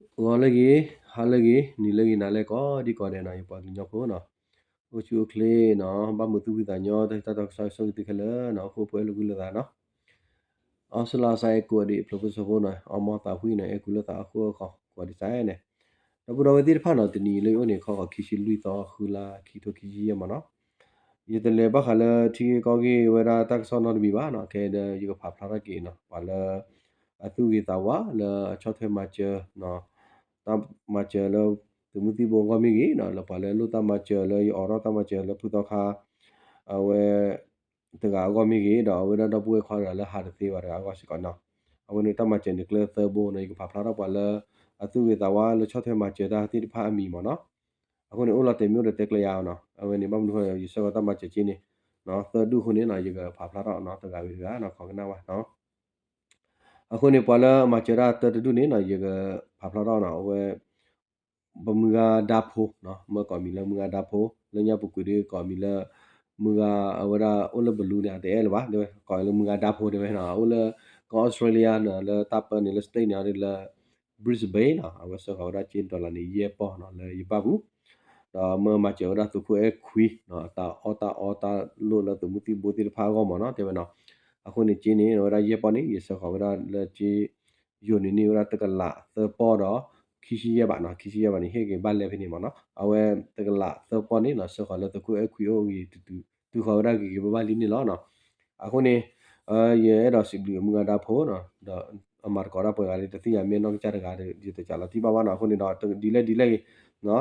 ဂီၤလၢအဂ့ၤ, ဟါလၢအဂ့ၤ, နံၤလၢအဂ့ၤ, နၤလၢအဂ့ၤ ကိးဒံကိးဂၤဒဲးနီၤ, ယပှၤကလုာ်ကညီဖိနီၤ, အိၣ်ဆူၣ်အိၣ်ချ့နီၤ, ဘၣ်မုာ်သူၣ်ဖှံသးညီ, တၢ်စံးတၢ်ကစီၣ်ကဆိၣ်ဂ့ၤသုခဲလၢာ်နီၤ, အိၣ်ဃိဖိအဲၣ်လိာ်ကွံလိာ်သးနီၤ. အီစလါစါအဲၣ်ကူအဒံး ဖျိးဖိစီဖိနီၤ, အီမီသးဖှံနီၤ, အဲၣ်ကူလိာ်သးအဃိအဃိ ကိးဒံစါန့ၣ်, ဒီပုၢ်ဒီဝဲၢ်သ့ၣ်တဖၣ်နီၤ, တနံၤလၢယအိၣ်န့ၣ် ခီဃီၤခံဆံလွံၢ်သီ ဃုလါခံထိခံဆံယဲၢ်မးနီၤ. ယတလဲၤဘၣ်ဃးလၢထံဂ့ၢ်ကီၢ်ဂ့ၢ်ဝဲဒၣ်တၢ်ကစီၣ်နီတမံၤဘၣ်နီၤ, ခဲဒီးယကဖးဖျါထီၣ်က့ၤနီၤ, ပှၤလၢ အသူၣ်ဂ့ၤသးဝါလၢအဆီၣ်ထွဲမၤစၢၤ, တၢ်မၤစၢၤလၢသုးမုၢ်သံၣ်ဘိအဂီၢ်မ့ၢ်ဂ့ၤနီၤ, လၢပှၤလၢလိၣ်တၢ်မၤစၢၤလၢယအိးထီၣ်တၢ်မၤစၢၤလၢဖုသီခါ အဝဲ တဂၤအဂီၢ်မ့ၢ်ဂ့ၤ, ဒီးအဝဲဒၣ်ဒီပုၢ်ဝဲၢ်ခွါတဂၤလၢဟးတသ့ဘၣ်တဂၤအဂီၢ်စ့ၢ်ကီးနီၤ, အဝဲန့ၣ်တၢ်မၤစၢၤန့ၣ်ကျဲသၢဘိနီၤ, ယကဖးဖျါထီၣ်ပှၤလၢ အသူၣ်ဂ့ၤသးဝါလၢဆီၣ်ထွဲမၤစၢၤတၢ်သ့ၣ်တဖၣ်အမံၤမးနီၤ. အဃိန့ၣ် အိၣ်လီၤတဲာ်မ့ၢ်အိၣ်ဒီးတဲကျဲယၤနီၤ, အဝဲန့ၣ် ဘၣ်မနုၤဃိ ယဆှၢဃီၤတၢ်မၤစၢၤက့န့ၣ် သၢဒူၣ်အဃိန့ၣ်နီၤ, ယကဖးဖျါထီၣ်နီၤ, တဂၤဝံၤတဂၤနီၤ, ခိးကနၣ်ဝဲနီၤ. အဃိန့ၣ် ပှၤလၢအမၤစၢၤတၢ်တၢတဒူၣ်န့ၣ်နီၤ, ယကဖးဖျါထီၣ်နီၤ, အဝဲ ပမုၢ်ဂၤဒါဖိနီၤ, မ့ၢ်ကိးမံၤလၢမုၢ်ဂၤဒါဖိ, လၢညါပူၤကွံာ်ဒီးကိးမံၤလၢ မုၢ်ဂၤအဝဲဒၣ်အိၣ်လၢဘလူးန့ၣ် အတအဲၣ်လၢၤဘၣ်, ကိးလၢမုၢ်ဂၤဒါဖိတဲဝဲနီၤ, အိၣ်လၢကီၢ်အီစထြ့လယါနီၤ, လၢတၢ်ပၢန့ၣ်လၢ state န့ၣ်ဒီးလၢ Brisbane နီၤ, အဝဲဆှၢဃီၤဝဲဒၣ်က့ dollar န့ၣ် ယဲၢ်ပီၢ်နီၤ, လၢယဘၣ်ပူၤ ဒီးမၢမၤစၢၤဝဲဒၣ်သုးခိၣ်အဲၣ်ခွံနီၤ, အတၢ်အီၣ်တၢ်အီတၢ်လိၣ်လၢသုးမုၢ်သံၣ်ဘိသ့ၣ်တဖၣ်အဂီၢ်မးနီၤ, တဲဝဲနီၤ. အဃိန့ၣ်က့န့ၣ် အဝဲဒၣ်ယဲၢ်ပီၢ်န့ၣ် ယဆှၢဃီၤဝဲဒၣ်လၢက့ ယိၤန့ၣ် န့ၢ်ဝဲဒၣ်တကလးသၢပီၢ်ဒီး ခံဆံယဲၢ်ဘးနီၤ, ခံဆံယဲၢ်ဘးန့ၣ် ဟ့ၣ်က့ၤဘၣ်လဲဖဲန့ၣ်မးနီၤ, အဝဲတကလးသၢပီၢ်န့ၣ်နီၤ, ဆှၢဃီၤလၢသုးခိၣ်အဲၣ်ခွံအိၣ်ဂ့ၤ တုၤဃီၤဝဲဒၣ်ဂ့ၤဂ့ၤဘၣ်ဘၣ်လံန့ၣ်လီၤနီၤ. အဃိန့ၣ် ယအဲၣ်ဒိးစံးဘျုးမုၢ်ဂၤဒါဖိနီၤ, ဒီးအမၤသကိးတၢ်ပှဲၤဂၤလံ တသ့ၣ်ညါမ့ၢ်နီၢ်ကစၢ်တဂၤဒီး ယတစးလီၤတံၢ်ဘၣ်ဘၣ်နီၤ, အဃိန့ၣ်ဒီး ဒ်လဲၣ်ဒ်လဲၣ်ဂ့ၤ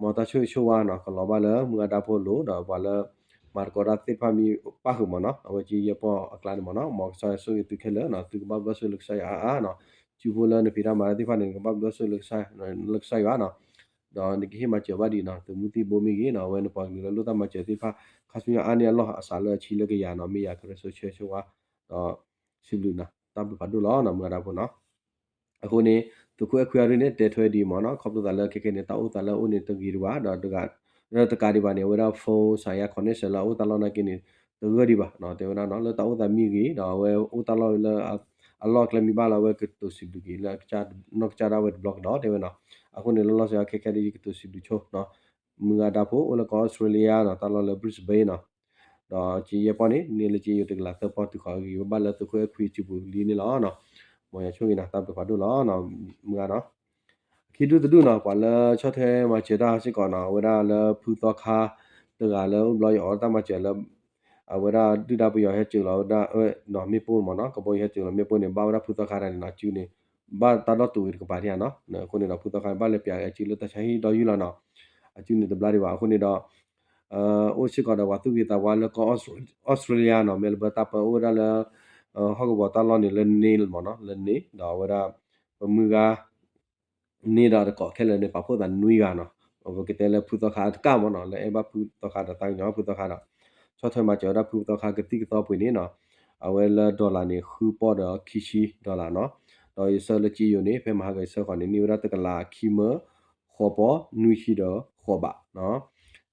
မ်တၢ်ဆိၣ်ဂ့ၤဆိၣ်ဝါနီၤ ကလီၤဘၣ်လၢမုၢ်ဂၤဒါဖိအလိၤ ဒီးပှၤလၢ မၤသကိးတၢ်သ့ၣ်တဖၣ်မ့ၢ်ပၣ်ဃုာ်မးနီၤ, အဝဲက့ယဲၢ်ပီၢ်အကျါန့ၣ်မးနီၤ, မ်ကစၢ်ယွၤဆိၣ်ဂ့ၤသုခဲလၢာ်နီၤ, သုကဘၣ်ဘျၢဆိၣ်လၢကစၢ်ယွၤအါအါနီၤ, စုဖိလၢနဖံးတၢ်မၤတၢ်သ့ၣ်တဖၣ်န့ၣ် နကဘၣ်ဘျၢဆိၣ်လၢကစၢ်ယွၤနီၤ, ဒီးနကဟ့ၣ်မၤစၢၤဘၣ်ဒံးနီၤ, သုးမုၢ်သံၣ်ဘိမ့ၢ်ဂ့ၤနီၤ, အဝဲန့ၣ်ပှၤကလုာ်လၢလိၣ်တၢ်မၤစၢၤသ့ၣ်တဖၣ် ခါဆူညါအါန့ၢ်အလီၢ်အစးလၢအဆံလၢကယၤနီၤ, မ့ၢ်ယၤကရၢဆိဆၢဆိဝါ ဒီး စံးဘျုးနီၤ, တၢ်ဘျုးဖးဒိၣ်လီၤနီၤ မုၢ်ဂၤဒါဖိနီၤ. အဃိန့ၣ် သုးခိၣ်အဲၣ်ခွံအဒုန့ၣ် တဲထွဲဒံးမးနီၤ, ခီဖျိသးလၢခဲခဲန့ၣ် တၢ်အိၣ်သးလၢအအိၣ်န့ၣ်တဂ့ၤတဝါ ဒီး ဒီးတကးဒံးဘၣ်န့ၣ် အဝဲဒၣ် phone စးယါ connection လၢအအိၣ်တၢ်လီၢ်နာ်က့န့ၣ် တဂၢၢ်ဒံးဘၣ်နီၤ, တဲဝဲဒၣ်နီၤ လၢတၢ်အိၣ်သးမ့ၢ်ဂ့ၤ ဒီးအဝဲအိၣ်တၢ်လီၢ်လၢ အလီၢ်အကျဲမ့ၢ်ဘၣ်လၢအဝဲကတိၤစံးဘျုးက့ၤလၢ နီၢ်ကစၢ်ဒၣ်ဝဲတဘျီကဒီး တဲဝဲနီၤ. အဃိန့ၣ် လီၤလီၤဆီဆီခဲခဲဒ်ယကတိၤစံးဘျုးဆိနီၤ, မုၢ်ဂၤဒါဖိအိၣ်လၢကီၢ်အီစထြ့လယါနီၤ, တၢ်လီၢ်လၢ Brisbane နီၤ, ဒီးက့ယဲၢ်ပီၢ်န့ၣ် န့ၢ်လၢက့ယိၤတကလးသၢပီၢ်တုၤဃီၤအဂ့ၤဘၣ်လၢသုးခိၣ်အဲၣ်ခွံစုပူၤလံန့ၣ်လီၤ. မ်ယွၤဆိၣ်ဂ့ၤနီၤ, တၢ်ဘျုးဖးဒိၣ်လီၤ မုၢ်ဂၤနီၤ. ခံဒူၣ်တဒူၣ်နီၤ, ပှၤလၢဆီၣ်ထွဲမၤစၢၤတၢ်စ့ၢ်ကီးနီၤ, အဝဲဒၣ်လၢဖုသီခါတဂၤလၢအိၣ်ဘျီယအိးတၢ်မၤစၢၤလၢ အဝဲဒၣ်ဒုၣ်ဒါပယီၤဟဲစၢၤလီၤဝဲဒၣ် မ့ၣ်ပိၢ်မးနီၤ, ကဘီယူၤဟဲစၢၤလီၤမ့ၣ်ပိၢ်န့ၣ် ဘၣ်ဝဲဒၣ်ဖုသီခါတဂၤန့ၣ်နီၤ, အစုန့ၣ် ဘၣ်တၢ်ဒီၣ်တုာ်ဝံၤတကပၤဒံးဧါနီၤ, အဃိန့ၣ်ဒီး ဖုသီခါန့ၣ် ဘၣ်လဲၤပျးအစုလၢတၢ်ဆါဟံၣ်ဒီယုၢ်လီၤနီၤ, အစုန့ၣ်တဘျါဒံးဘၣ်. အဃိန့ၣ်ဒီး အိၣ်စ့ၢ်ကီးဒီးပှၤသူၣ်ဂ့ၤသးဝါလၢကီၢ်အီစထြ့လယါနီၤ, မဲလ်ဘၢၣ်တၢ်ပၢအိၣ်ဝဲဒၣ်လၢ ဟီၣ်ကဝီၤတၢ်လီၢ်န့ၣ်လၢန့ၣ်မးနီၤ, လၢန့ၣ် ဒီးအဝဲဒၣ် ပမုၢ်ဂၤ န့ၢ်ဒီးတကိးခဲလၢာ်န့ၣ် ပာ်ဖှိၣ်သးနွံဂၤနီၤ, ပကတဲလၢဖုသီခါတကးမးနီၤ, လၢအဲၣ်ဘၣ်ဖုသီခါဒီးသးကညီၤဖုသီခါဒီး ဆီၣ်ထွဲမၤစၢၤဝဲဒၣ်ဖုသီခါကသံၣ်ကသီပှ့ၤန့ၣ်နီၤ, အဝဲလၢ dollar န့ၣ် ဃုပီၢ်ဒီးခံဆံ dollar နီၤ, ဒီးယဆှၢလၢက့ယိၤန့ၣ် ဖဲမဟါကယဆှၢဃီၤန့ၣ် န့ၢ်ဝဲဒၣ်တကလးခံမၢ ဃိးပီၢ်နွံဆံဒီးဃိးဘးနီၤ,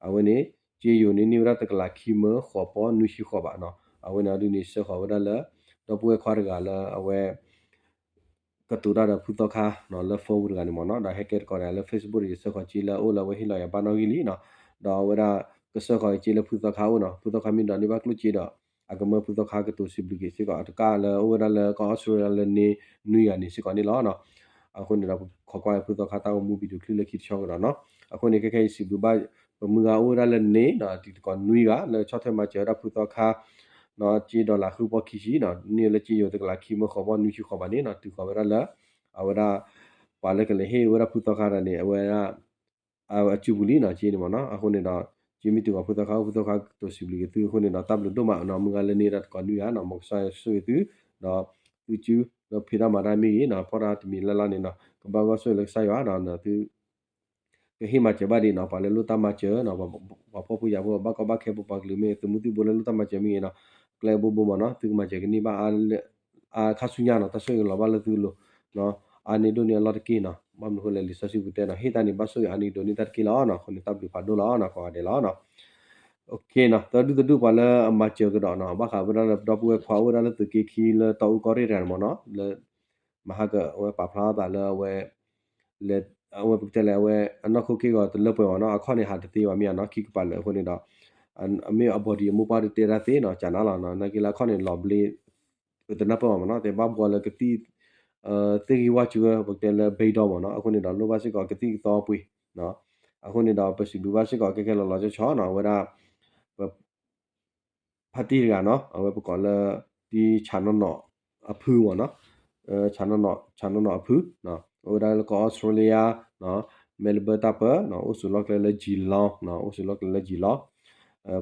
အဝဲန့ၣ် က့ယိၤန့ၣ် န့ၢ်ဝဲဒၣ်တကလးခံမၢ ဃိးပီၢ်နွံဆံဃိးဘးနီၤ, အဝဲန့ၣ်ဒုန့ၣ် ဆှၢဃီၤဝဲဒၣ်လၢ ဒီပုၢ်ဝဲၢ်ခွါတဂၤလၢအဝဲ ကတိၤတၢ်ဒီးဖုသီခါနီၤ လၢ phone တဂၤန့ၣ်မးနီၤ, ဒီးဟဲကဲတကိးတဂၤလၢ Facebook ဒီး ယဆှၢဃီၤက့လၢအအိၣ်လၢအဝဲဟ့ၣ်လီၤယၤဘၣ်နီၣ်ဂံၢ်လံနီၤ, ဒီးအဝဲဒၣ် ကဆှၢဃီၤက့လၢဖုသီခါအအိၣ်နီၤ, ဖုသီခါမ့ၢ်ဒိးန့ၢ်ဘၣ်ကျိၣ်စ့ဒီး အကမၢဖုသီခါကတိၤစံးဘျုးက့ၤစ့ၢ်ကီး အတကးလၢအအိၣ်ဝဲဒၣ်လၢကီၢ်အီစထြ့လယါလၢန့ၣ် နွံဂၤန့ၣ်စ့ၢ်ကီးန့ၣ်လီၤနီၤ. အဃိန့ၣ်ဒီး ခိးကွၢ်ဖုသီခါတၢ်အိၣ်မူ video clip လၢခံတဆီကဒီးနီၤ. အဃိန့ၣ် ခဲခဲအံၤစံးဘျုးဘၣ် ပမုၢ်ဂၤအိၣ်ဝဲဒၣ်လၢန့ၣ်နီၤ, တံၤသကိးနွံဂၤ လၢဆီၣ်ထွဲမၤစၢၤဝဲဒၣ်ဖုသီခါ နီၤ, က့ dollar ဃုပီၢ်ခံဆံနီၤ, န့ၢ်လၢက့ယိၤတကလးခံမၢ ဃိးပီၢ်နွံဆံဃိးဘးန့ၣ်နီၤ, တုၤဃီၤဝဲဒၣ်လၢ အဝဲဒၣ် ပှၤလၢကလဲၤဟ့ၣ်ဝဲဒၣ်ဖုသီခါတဂၤန့ၣ် အဝဲဒၣ် အစုပူၤလံနီၤ, က့န့ၣ်မးနီၤ. အဃိန့ၣ်ဒီး က့မ့ၢ်တုၤဃီၤဖုသီခါ အိၣ်ဖုသီခါကတိၤစံးဘျုးက့ၤသုအဃိန့ၣ်ဒီး တၢ်ဘျုးဒိၣ်မးနီၤ, မုၢ်ဂၤလၢန့ၣ်ဒီးတကိးနွံဂၤနီၤ, မ်ကစၢ်ယွၤဆိၣ်ဂ့ၤသု ဒီးသုစုလၢဖံးတၢ်မၤတၢ်မ့ၢ်ဂ့ၤနီၤ, ဖီၣ်တၢ်တမံၤလၢ်လၢ်န့ၣ်နီၤ, ကဘၣ်ဂီၢ်ဆိၣ်လၢကစၢ်ယွၤဒီးသု ကဟ့ၣ်မၤစၢၤဘၣ်ဒံးနီၤ, ပှၤလၢလိၣ်တၢ်မၤစၢၤနီၤ, ပှၤဖှီၣ်ဖိယာ်ဖိ ဘၣ်ကီဘၣ်ခဲ ပပှၤကလုာ်မ့ၢ် သုးမုၢ်သံၣ်ဘိလၢလိၣ်တၢ်မၤစၢၤမ့ၢ်ဂ့ၤနီၤ, ကျဲဘိဘိမးနီၤ, သုကမၤစၢၤကန့ၢ်ဘၣ် အါခါဆူညါနီၤ, တၢ်ဆိၣ်ဂ့ၤလီၤဘၣ်လၢသုလိၤနီၤ, အါန့ၢ်ဒိၣ်န့ၢ်အလီၢ်တက့ၢ်နီၤ. ဘၣ်မနုၤအဃိလဲၣ်, လံာ်စီဆှံပူၤတဲနီၤ, ဟ့ၣ်တၢ်န့ၣ် ဘၣ်ဆိၣ်ဂ့ၤအါန့ၢ်ဒိၣ်န့ၢ်တၢ်တက့ၢ်လီၤနီၤ. အဃိန့ၣ် တၢ်ဘျုးဖးဒိၣ်လီၤနီၤ, ကိးဂၤဒဲးလီၤနီၤ. သၢဒူၣ်တဒူၣ်ပှၤလၢအမၤစၢၤကဒီးနီၤ, ဘၣ်ဃးဝဲဒၣ်လၢပဒီပုၢ်ဝဲၢ်ခွါအိၣ်ဝဲဒၣ်လၢသုးက့ခံလၢတီအူကီၢ်ရ့ၣ်တဂၤန့ၣ်မးနီၤ, လၢ မဟါကအဝဲပာ်ဖျါသးလၢအဝဲ အဝဲပကတဲလဲၣ် အဝဲအနီၢ်ခိက့ၢ်ဂီၤတလၢပှဲၤမ့ၢ်နီၤ, အခီၣ်န့ၣ်ဟးတသ့ဘၣ်မ့ၢ်ဧါနီၤ, ခံကပၤလၢာ်အဃိန့ၣ်ဒီး အမ့ၢ်အ body အမိၢ်ပှၢ်တတဲတၢ်သ့နီၤ, ကနၤလီၤနီၤ, နာ်က့လၢအခီၣ်န့ၣ်လီၤဘျ့ ပတနၢ်ပၢၢ်ဘၣ်မ့ၢ်နီၤ, တဲဘၣ်ဘှီလၢကသံၣ် သ့ၣ်ဂံၢ်ဝါစၢၤဝဲ ပကတဲလၢ ဘဲဒီမ့ၢ်နီၤ, အဃိန့ၣ်ဒီးလိၣ်ဘၣ်စ့ၢ်ကီးကသံၣ်ကသီပှ့ၤ, အဃိန့ၣ်ဒီး ပစံးဘျုးဘၣ်စ့ၢ်ကီးခဲခဲလီၤလီၤဆီဆီနီၤ, အဝဲဒၣ် ပ ဖါတံၢ်တဂၤနီၤ, အဝဲပကိးလၢ တံၢ်ဆၣ်နီၢ်နီၢ်အဖုမ့ၢ်နီၤ, ဆၣ်နီၢ်နီၢ် ဆၣ်နီၢ်နီၢ်အဖု, အဝဲဒၣ်လၢကီၢ်အီစထြ့လယါ, Melbourne တၢ်ပၢ, အိၣ်ဆိးလီၢ်ကျဲလၢ Geelong, အိၣ်ဆိးလီၢ်ကျဲလၢ Geelong,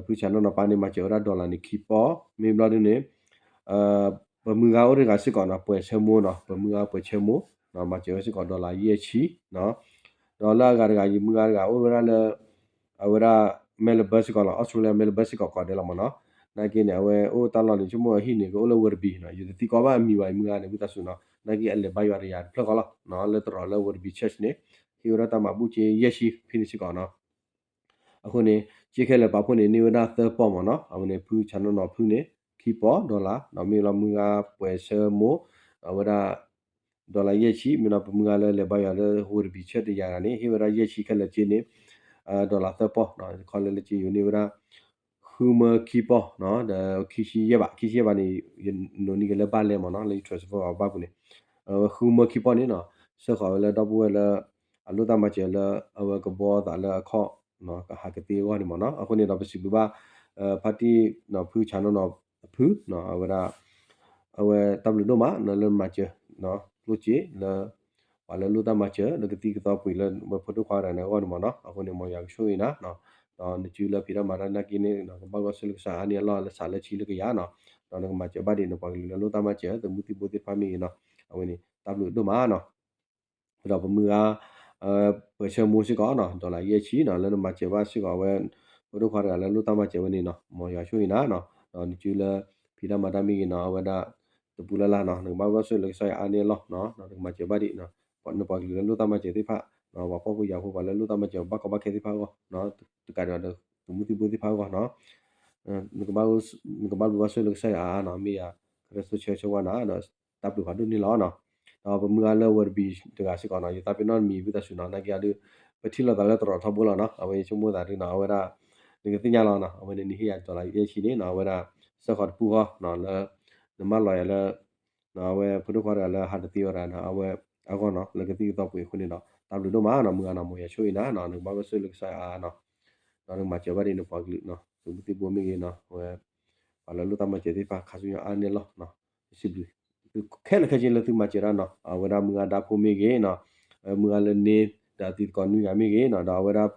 ဖုဆၣ်နီၢ်နီၢ်ပၢ်န့ၣ် မၤစၢၤဝဲဒၣ် dollar န့ၣ် ခံပီၢ်, မ့ၢ်ဘျီဒုန့ၣ် ပမုၢ်ဂၤအိၣ်တဂၤစ့ၢ်ကီးနီၤ, ပှဲၤဆၢမိၢ်နီၤ, ပမုၢ်ဂၤပှဲၤဆၢမိၢ်, မၤစၢၤဝဲစ့ၢ်ကီး dollar ယဲၢ်ဆံ, ဒီးလၢအဂၤတဂၤ ယမုၢ်ဂၤတဂၤ အိၣ်ဝဲဒၣ်လၢ အဝဲဒၣ် Melbourne စ့ၢ်ကီးလီၤ, အီစထြ့လယါ Melbourne စ့ၢ်ကီးကိးဒဲးလီၤမ့ၢ်နီၤ, နာ်က့န့ၣ် အဝဲအိၣ်တၢ်လီၢ်န့ၣ် ဆိကမိၣ်အဟံၣ်န့ၣ် ကအိၣ်လၢ Werribee နီၤ, ယတသံကွၢ်ဘၣ်အမံၤဘၣ် ယမုၢ်ဂၤန့ၣ် ဝံသးစူၤနီၤ, နာ်က့အလဲၤဘါယွၤတဂၤတဖျၢၣ်ဃီလီၤ, လၢတရီးလၢ Werribee Church န့ၣ် ဟ့ၣ်ဝဲဒၣ်တၢ်မၤဘူၣ်စ့ယဲၢ်ဆံဖဲန့ၣ်စ့ၢ်ကီးနီၤ အဃိန့ၣ် စ့ခဲလၢာ်ပာ်ဖှိၣ်န့ၣ် န့ၢ်ဝဲဒၣ်သၢပီၢ်မ့ၢ်နီၤ, အဝဲန့ၣ် ဖုဆၣ်နီၢ်နီၢ်ဖုန့ၣ် ခံပီၢ် dollar, ဒီးမ့ၢ်လီၤမုၢ်ဂၤပှဲၤဆၢမိၢ် အဝဲဒၣ် dollar ယဲၢ်ဆံ, မ့ၢ်လီၤပမုၢ်ဂၤလၢလဲၤဘါယွၤလၢ Werribee Church တယၤဂၤန့ၣ် ဟ့ၣ်ဝဲဒၣ်ယဲၢ်ဆံခဲလၢာ်စ့န့ၣ် dollar သၢပီၢ်, ခီလၢလၢစ့ယိၤန့ၢ်ဝဲဒၣ် ဃုမၢခံပီၢ်, ဒီးခံဆံယဲၢ်ဘး, ခံဆံယဲၢ်ဘးန့ၣ် ယနိးန့ၢ်က့ၤလၢဘၣ်လဲၣ်မ့ၢ်နီၤ, လၢယ transfer အဘၣ်ပူၤန့ၣ် အဝဲဃုမၢခံပီၢ်န့ၣ်နီၤ, ဆှၢဃီၤဝဲလၢဒီပုၢ်ဝဲၢ်လၢ အလိၣ်တၢ်မၤစၢၤလၢ အဝဲကဘီသးလၢအခီၣ် ကဟးကသ့အဂီၢ်န့ၣ်မ့ၢ်နီၤ, အဃိန့ၣ်ဒီးပစံးဘျုးဘၣ် ဖါတံၢ်နီၤ ဖုဆၣ်နီၢ်နီၢ်ဖု အဝဲဒၣ် အဝဲတၢ်ဘျုးဒိၣ်မးနီၤ လၢမၤစၢၤ ကျိၣ်စ့လၢ ပှၤလၢလိၣ်တၢ်မၤစၢၤ လၢကသံၣ်ကသီပှ့ၤလၢဝဲဖိဒိၣ်ခွါတဂၤန့ၣ်အဂီၢ်န့ၣ်မ့ၢ်နီၤ, အဃိန့ၣ် မ်ယွၤကဆိၣ်ဂ့ၤနၤ ဒီးနစုလၢဖံးတၢ်မၤတၢ်နာ်က့န့ၣ် ကဘၣ်ဂီၢ်ဆိၣ်လၢကစၢ်အါန့ၢ်အလီၢ်လၢစးလၢဆံလၢကယၤနီၤ, ဒီးနကမၤစၢၤဘၣ်ဒံးနပှၤကလုာ်လၢလိၣ်တၢ်မၤစၢၤ သုးမုၢ်သံၣ်ဘိသ့ၣ်တဖၣ်မ့ၢ်ဂ့ၤနီၤ, အဝဲန့ၣ် တၢ်ဘျုးဒိၣ်မးနီၤ ဒီးပမုၢ်ဂၤ ပှဲၤဆၢမိၢ်စ့ၢ်ကီးနီၤ dollar ယဲၢ်ဆံနီၤ လၢနမၤစၢၤဘၣ်စ့ၢ်ကီးအဝဲ ဖိဒိၣ်ခွါတဂၤလၢလိၣ်တၢ်မၤစၢၤဝဲန့ၣ်နီၤ, မ်ယွၤဆိၣ်ဂ့ၤနၤနီၤ, ဒီးနစုလၢဖံးတၢ်မၤတၢ်မ့ၢ်ဂ့ၤနီၤ အဝဲဒၣ် တပူၤလၢ်လၢ်နီၤ နကဘၣ်ဂီၢ်ဆိၣ်လၢကစၢ်ယွၤအါန့ၢ်အလီၢ်နီၤ, ဒီးနကမၤစၢၤဘၣ်ဒံး နပှၤကလုာ်လၢလိၣ်တၢ်မၤစၢၤသ့ၣ်တဖၣ် ပှၤဖှီၣ်ဖိယာ်ဖိ ပှၤလၢလိၣ်တၢ်မၤစၢၤဘၣ်ကီဘၣ်ခဲသ့ၣ်တဖၣ်အဂီၢ်, တကးဒံးဘၣ်ဒီး သုးမုၢ်သံၣ်ဘိသ့ၣ်တဖၣ်အဂီၢ်နီၤ နကဘၣ်ဘျုးဘၣ်ဆိၣ်လၢကစၢ်ယွၤအါအါနီၤ, မ့ၢ်ယၤ ကရၢဆိဆၢဆိဝါနၤ ဒီးတၢ်ဘျုးဖးဒိၣ်န့ၣ်လီၤနီၤ. ဒီးပမုၢ်ဂၤလၢ Werribee တဂၤစ့ၢ်ကီးနီၤ ယသးပ့ၤနီၣ်မံၤဝံသးစူၤနီၤ နာ်က့အီၤဒုး ပထံၣ်လိာ်သးလၢတရီးထီဘိလီၤနီၤ အဝဲယဆိကမိၣ်သးဒုးနီၤ အဝဲဒၣ် နကသ့ၣ်ညါလီၤနီၤ အဝဲန့ၣ်နဟ့ၣ်ယၤ dollar ယဲၢ်ဆံန့ၣ်နီၤ အဝဲဒၣ် စၢဃီၤတပူၤဃီနီၤ လၢ နမၢလီၤယၤလၢ အဝဲဖိဒိၣ်ခွါတဂၤလၢဟးတသ့ဝဲဒၣ်နီၤ အဝဲအဂီၢ်နီၤ လၢကသံၣ်ကသီပှ့ၤအဃိန့ၣ်ဒီး တၢ်ဘျုးဒိၣ်မးနီၤ မုၢ်ဂၤနီၤ မ်ယွၤဆိၣ်ဂ့ၤနၤနီၤ နကဘၣ်ဂီၢ်ဆိၣ်လၢကစၢ်ယွၤအါအါနီၤ ဒီးနကမၤစၢၤဘၣ်ဒ်နပှၤကလုာ်နီၤ သုးမုၢ်သံၣ်ဘိမ့ၢ်ဂ့ၤနီၤ အဝဲ ပှၤလၢလိၣ်တၢ်မၤစၢၤသ့ၣ်တဖၣ် ခါဆူညါအါန့ၢ်အလီၢ်နီၤ စံးဘျုး သုခဲလၢာ်ခဲဆ့လၢသုမၤစၢၤတၢ်နီၤ အဝဲဒၣ်မုၢ်ဂၤဒါဖိမ့ၢ်ဂ့ၤနီၤ မုၢ်ဂၤလၢန့ၣ် ဒီးအသံသကိးနွံဂၤမ့ၢ်ဂ့ၤနီၤ ဒီးအဝဲဒၣ်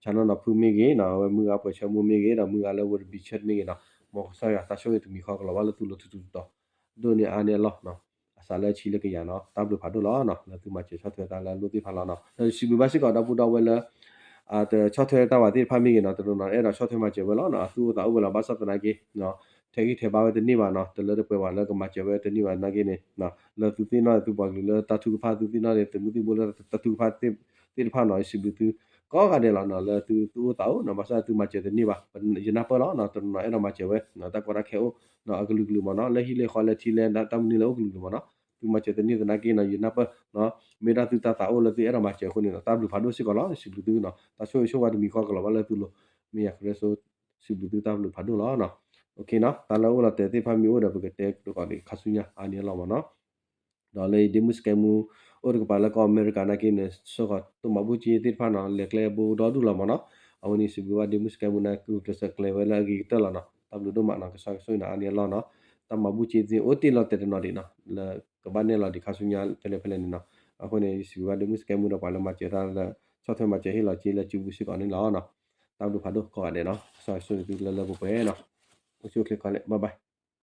ဆၣ်နီၣ်နီၣ်ဖုမ့ၢ်ဂ့ၤနီၤ အဝဲမုၢ်ဂၤပှဲၤဆၢမိၢ်မ့ၢ်ဂ့ၤ ဒီးမုၢ်ဂၤလၢ Werribee Church မ့ၢ်ဂ့ၤနီၤ မ်ကစၢ်ယွၤသးဆိၣ်ဂ့ၤတမံၤဃီကလီၤဘၣ်လၢသုလိၤထူထူတီတီ ဒိၣ်န့ၢ်အါန့ၢ်အလီၢ်နီၤ အစးလၢအဆံလၢကယၤနီၤ တၢ်ဘျုးဖးဒိၣ်လီၤနီၤ လၢသုမၤစၢၤဆီၣ်ထွဲတၢ်လၢအလိၣ်သ့ၣ်တဖၣ်လီၤနီၤ ဒီးစံးဘျုးဘၣ်စ့ၢ်ကီးဒီပုၢ်ဒီဝဲၢ်လၢ တဆီၣ်ထွဲတၢ်ဝဲသ့ၣ်တဖၣ်မ့ၢ်ဂ့ၤနီၤ တနီၤနီၤအဲၣ်ဒိးဆီၣ်ထွဲမၤစၢၤဝဲလီၤနီၤ အသူၣ်အိၣ်သးအိၣ်ဝဲလီၤ ဘၣ်ဆၣ်သနာ်က့ ထဲးဂံၢ်ထဲးဘါဝဲတန့ၢ်ဘၣ်နီၤ တလၢတပှဲၤဘၣ်လၢကမၤစၢၤဝဲတန့ၢ်ဘၣ်သနာ်က့န့ၣ် လၢသုသ့ၣ်နီၣ်သုပှၤကလုာ်လၢတၢ်ထုကဖၣ် သုသ့ၣ်နီၣ်န့ၣ် သုးမုၢ်သံၣ်ဘိလၢတၢ်ထုကဖၣ်သ့ၣ်တဖၣ်နီၤ ယစံးဘျုးသု ကိးဂၤဒဲးလီၤနီၤ လၢသုသူၣ်အိၣ်သးအိၣ်နီၤ ဘၣ်ဆၣ်သုမၤစၢၤတန့ၢ်ဘၣ် ယနၢ်ပၢၢ်လီၤနီၤ တနီၤနီၤအဲၣ်ဒိးမၤစၢၤဝဲ တၢ်ကီတၢ်ခဲအိၣ်နီၤ အကလုာ်ကလုာ်မ့ၢ်နီၤ လၢဟံၣ်လၢဃီလၢထံလၢတၢ်မနုၤလၢအိၣ်ကလုာ်ကလုာ်မ့ၢ်နီၤ သုမၤစၢၤတန့ၢ်သနာ်က့နီၤ ယနၢ်ပၢၢ်နီၤ မ့ၢ်ဒၣ်သုတၢ်သးအိၣ်လၢသုအဲၣ်ဒိးမၤစၢၤအဃိန့ၣ်ဒီး တၢ်ဘျုးဖးဒိၣ်စ့ၢ်ကီးလီၤ စံးဘျုးသုနီၤ တၢ်ဆိၣ်ဂ့ၤဆိၣ်ဝါတမံၤဃီကလီၤဘၣ်လၢသုလိၤ မ့ၢ်ယၤကရၢဆိ စံးဘျုးသုတၢ်ဘျုးဖးဒိၣ်လီၤနီၤ တၢ်လၢအိၣ်လီၤတဲာ်သ့ၣ်တဖၣ်မ့ၢ်အိၣ်ဒီး ပကတဲသကိးဒံးခါဆူညါအါန့ၢ်အလီၢ်မ့ၢ်နီၤ ဒီးလၢယဒ့မုၣ်စကဲမူ အိၣ်တကပၤလၢကီၢ်အမဲရကၤနာ်က့န့ၣ် ဆှၢဃီၤတိၢ်မၤဘူၣ်က့သ့ၣ်တဖၣ်နီၤ လဲၤကျဲဘိဒီဒူၣ်လီၤမ့ၢ်နီၤ အဝဲန့ၣ်စံးဘျုးဘၣ်ဒ့မုၣ်စကဲမူန့ၣ် ဂုာ်ကျဲးစၢးကျဲၤဝဲလၢအဂ့ၤကတၢၢ်လီၤနီၤ တၢ်ဘျုးဒိၣ်မးနီၤ ကစၢ်ကဆိၣ်ဂ့ၤနၤအါန့ၢ်အလီၢ်နီၤ တၢ်မၤဘူၣ်က့သ့ၣ်အိၣ်တ့ၢ်လီၤတဲာ်တနီၤဒံးနီၤ လၢကဘၣ်နဲၣ်လီၤဒံးခါဆူညါဖဲလဲၣ်ဖဲလဲၣ်န့ၣ်နီၤ အဃိန့ၣ် ယစံးဘျုးဘၣ်ဒ့မုၣ်စကဲမူဒီးပှၤလၢမၤစၢၤတၢ်လၢ ဆီၣ်ထွဲမၤစၢၤဟ့ၣ်လီၤက့လၢစုပူၤစ့ၢ်ကီးန့ၣ်လီၤနီၤ တၢ်ဘျုးဖးဒိၣ်ကိးဂၤဒဲးနီၤ ကစၢ်ကဆိၣ်ဂ့ၤသုလၢလၢပှဲၤပှဲၤနီၤ အိၣ်ဆူၣ်အိၣ်ချ့ကီးလဲၣ် bye bye